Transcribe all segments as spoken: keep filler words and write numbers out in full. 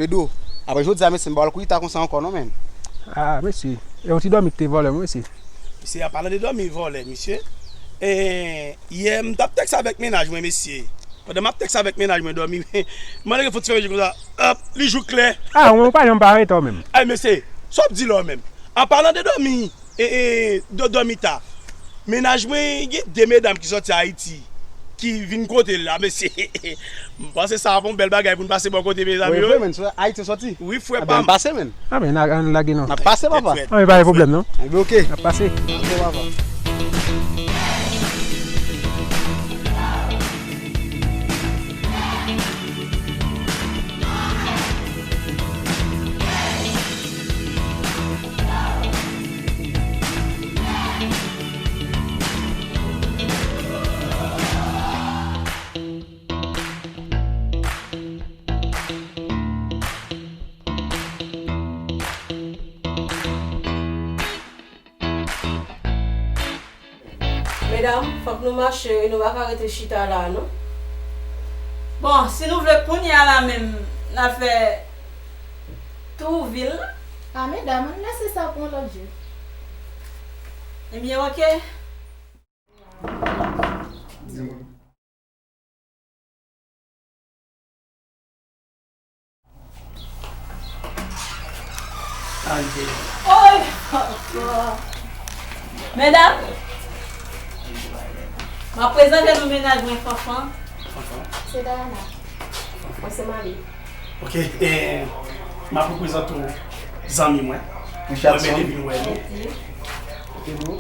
Do. Apre jodi a, mesye, m pa pral kouri ta konsa ankò non, menn. Ah, mesye. E yon ti dòmi ki te vòlè mwen, mesye. Mesye, an palan de dòmi vòlè, mesye. E, yè, m t ap tèks avèk mennaj mwen, mesye. Pandan m ap tèks avèk mennaj mwen dòmi, m mande l fè yon ti fèmen je konsa. Hop, li jou klè. Ah, mwen pa janm pa arete w menm. Ay, mesye, sa w ap di la menm? An palan de dòmi, e, e, dò-, dòmita. Mennaj mwen gen de medam ki sòti Ayiti, ki vin kote l la, mesye. M panse sa ap yon bèl bagay pou n pase bò kote mezanmi. Wi, vre, menn, se Ayiti w sòti? Wi, frè pa m. Anben, pase, menn. Anben, n a, n lage non. N ap pase, papa. Anben, pa gen pwoblèm, non. Anben, oke. N ap pase. Oke, papa. Medam, fòk nou mache wi, nou pa ka rete chita la non. Bon, si nou vle kounye a la menm, n al fè tou vil la. Ah, medam, ann lese sa pou yon lòt jou. Ebyen, oke. Oy, papa. Medam, m ap prezante nou mennaj mwen, Fanfan. Fanfan. Se Dayana. Mwen se Mali. Ok, e, m ap prezante w zanmi mwen. Richardson. Mwen vin wè nou. Ok, bro.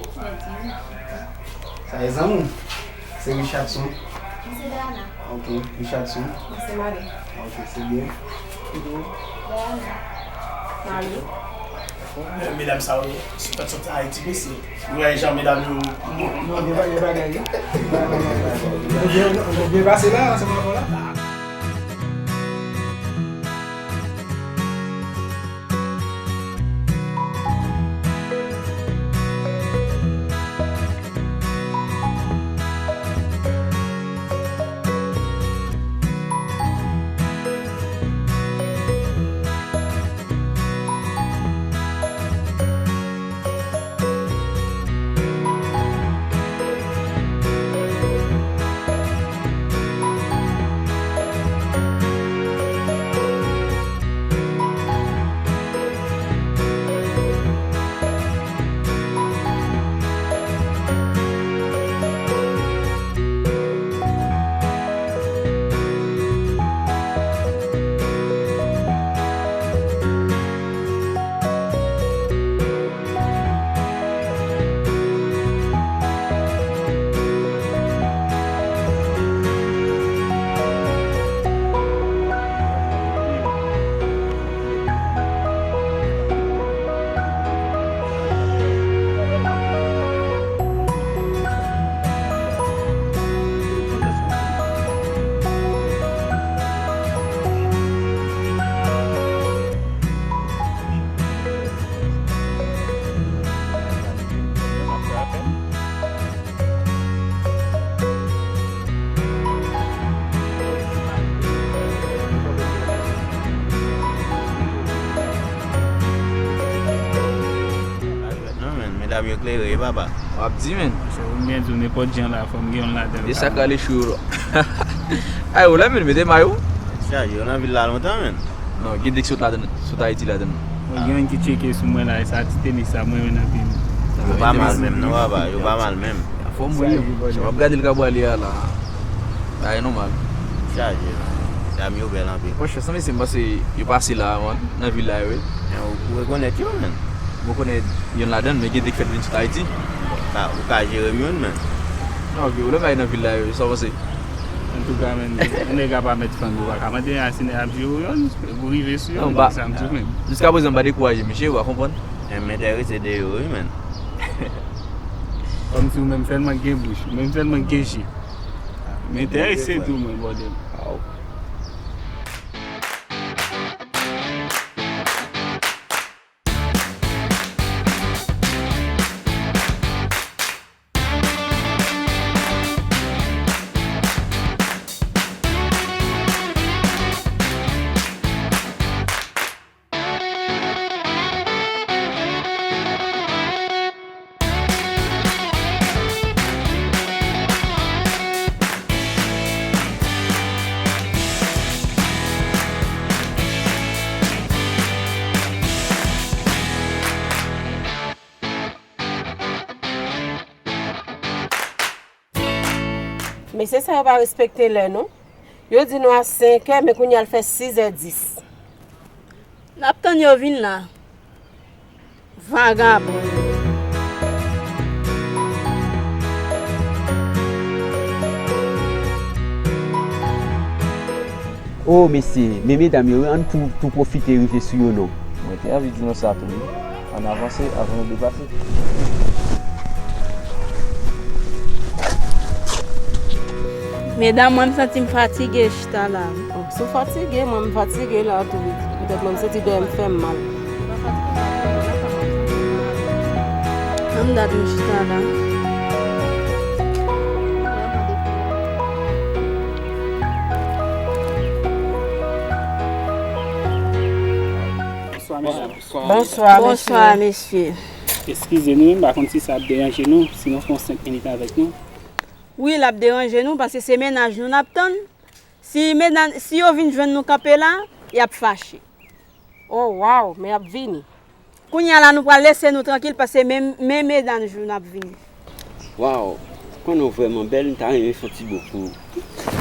Sa e zanmi w? Se Richardson. Mwen se Dayana. Ok, Richardson. Mwen se Mali. Ok, se byen. Dayana. Mali. Medam sa yo, sou tèt sòti Ayiti, mesye. Ou wè jan medam yo. Non, gen bagay, bagay, wi. Nou byen, nou byen pase la, ansanm avè w la. Non, men, medam yo klere, wi, papa. W ap di, men. Monchè, ou byen di w, nenpòt jan la, fò m gen youn ladan l. E sa k rale chou yo la. Ay, ou la, men, mete may ou. Chaje, yo nan vil la lontan, men. Non, gen de ki sot ladan, sot Ayiti ladan. Bon, gen youn ki tcheke sou mwen la, e sa ti tenis sa, mwen renmen anpil. Yo pa mal menm, non, papa, yo pa mal menm. Anfòm, wi. Jan m ap gade l k ap prale a la. Bagay nòmal. Chaje, men. Medam yo bèl anpil. Monchè, san mesye, m panse yo pase la, man, nan vil la, wi. Men ou, ou rekonèt yo, men. M rekonèt youn ladan, men gen de ki fèt vin sot Ayiti. Ou ka, ou ka jere m youn, men. Non, ok, ou lè bay nan vil la, wi, sa w panse? Antouka, men, yon nèg ap met fann, ou pa ka mande a si nèg ap jere w youn, pou rive sou youn, non, ba, sa m di w menm. Jiska prezan, m pa dekouraje, mesye, ou pa konprann? Men m enterese de yo, wi, men. Kòmsi ou menm sèlman k gen bouch, ou menm sèlman k gen je. M enterese tou, mwen, bòdèl. Aw. Mesye sa yo pa respekte lè non. Yo di nou a senk è, men kounye a l fè sis è dis. N ap tann yo vin la. Vagabon. O mesye, men medam yo wi, ann tou, tou pwofite rive sou yo non. Mwen te anvi di nou sa tou wi. Ann avanse avan nou deplase. Medam, mwen m santi m fatige chita la. Oh, si w fatige, mwen m fatige la tou wi. Petèt mwen m santi dèyè m fè m mal. Ann dat nou chita la. Bonswa, mesye. Bonswa, mesye. Eskize nou, m pa konn si sa ap deranje nou, si nou fè yon senk minit avèk nou. Wi, l ap deranje nou, paske se mennaj nou n ap tann. Si medam, si yo vin jwenn nou kanpe la, y ap fache. Oh, waw, men y ap vini. Kounye a la, nou pral lese nou trankil, paske men, men medam nou ap vini. Waw, konnen w vrèman bèl, m ta renmen fè yon ti bo pou ou.